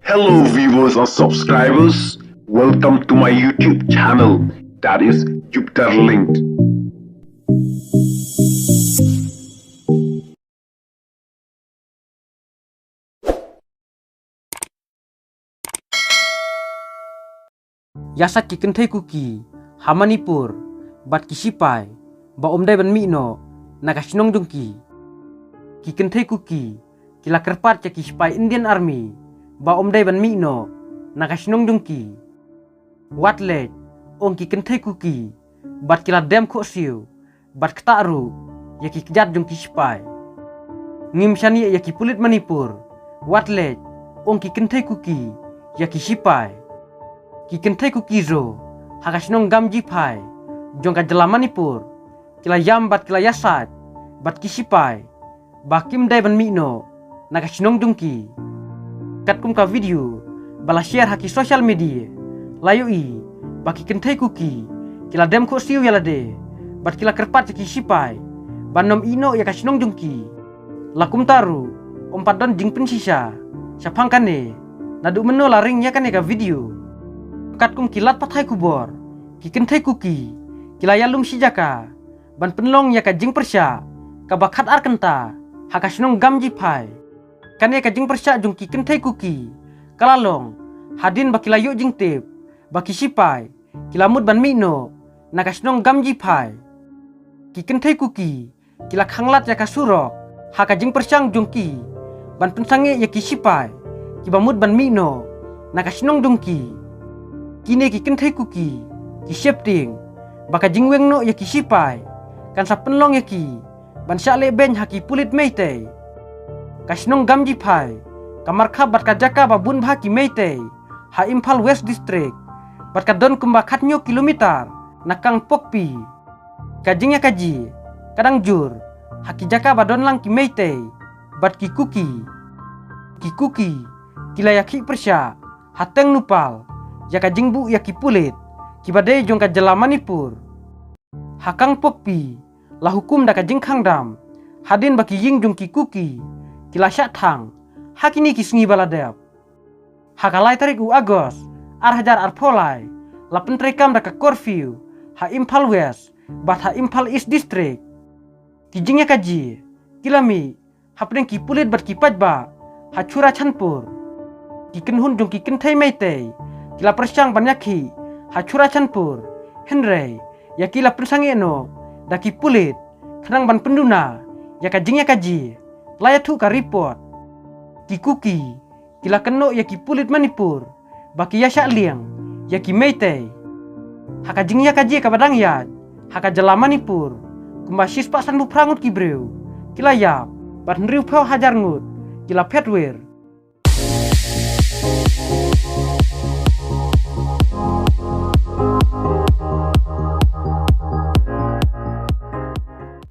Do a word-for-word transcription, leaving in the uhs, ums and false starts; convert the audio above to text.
Hello viewers and subscribers, welcome to my YouTube channel, that is Jupiter Linked. Ïa sat ki kynthei Kuki ha Manipur bad ki sipai ba ym dei ban mih noh na ka shnong jong ki. Ki kynthei Kuki ki la kyrpad ïa ki sipai Indian Army ba ym dei ban mih noh na ka shnong jong ki. Wat leit, ong ki kynthei Kuki, bad ki la dem khohsiew bad ktah ruh ïa ki kjat jong ki sipai. Ngim shaniah ïa ki pulit Manipur, wat leit, ong ki kynthei Kuki ïa ki sipai. Ki kynthei Kuki ruh ha ka shnong Gamji Phai jong ka jylla Manipur, ki la ïam bad ki la ïasaid bad ki sipai ba kim dei ban mih noh na ka shnong jong ki. Katkum ka video ba la share ha ki social media, la ïohi ba ki kynthei Kuki ki la dem khohsiew ïa lade bad ki la kyrpad ïa ki sipai ban ym ïeh noh ïa ka shnong jong ki. La kumta ruh, ym pat don jingpynshisha shaphang kane, naduh mynno la ring ïa kane ka video. Katkum ki lad pathai khubor, ki kynthei Kuki ki la ïalum shi jaka ban pynlong ïa ka jingpyrshah kaba khatar kynta ha ka shnong Gamji Phai. Kane ka jingpyrshah jong ki kynthei Kuki ka la long hadien ba ki la ïoh jingtip ba ki sipai ki la mut ban mih noh na ka shnong Gamji Phai. Ki kynthei Kuki ki la khanglad ïa ka surok ha ka jingpyrshang jong ki ban pynsangeh ïa ki sipai kiba mut ban mih noh na ka shnong jong ki. Kine ki kynthei Kuki ki sheptieng ba ka jingweng noh ïa ki sipai kan sa pynlong ïa ki ban shah lehbeiñ ha ki pulit Meitei. Ka shnong Gamji Phai ka markhap bad ka jaka ba bun bha ki Meitei ha Imphal West District bad ka don kumba khathynñiew kilometer na Kangpokpi. Ka jingïakajia ka dang jur ha ki jaka ba don lang ki Meitei bad ki Kuki. Ki Kuki ki la ïakhih pyrshah ha Tengnoupal ïa ka jingbuh ïa ki pulit kiba dei jong ka jylla Manipur. Ha Kangpokpi la hukum da ka jingkhang dam hadien ba ki ïing jong ki Kuki ki la shah thang ha kine ki sngi ba la dep. Ha ka lai tarik u Agos ar hajar arphew lai la pyntreikam da ka curfew ha Imphal West bad ha Imphal East District. Ki jingïakajia ki la mih hapdeng ki pulit bad ki paidbah ha Churachandpur. Ki kynhun jong ki kynthei Meitei ki la pyrshang ban ïakhih ha Churachandpur, hynrei ïa ki la pynsangeh noh da ki pulit khnang ban pynduna ïa ka jingïakajia, la ïathuh ka report. Ki Kuki ki la kynnoh ïa ki pulit Manipur ba ki ïashah liang ïa ki Meitei. Ha ka jingïakajia kaba dang ïaid ha ka jylla Manipur, kumba shispah sanphew phra ngut ki briew ki la ïap bad hynriewphew hajar ngut ki la phet wir.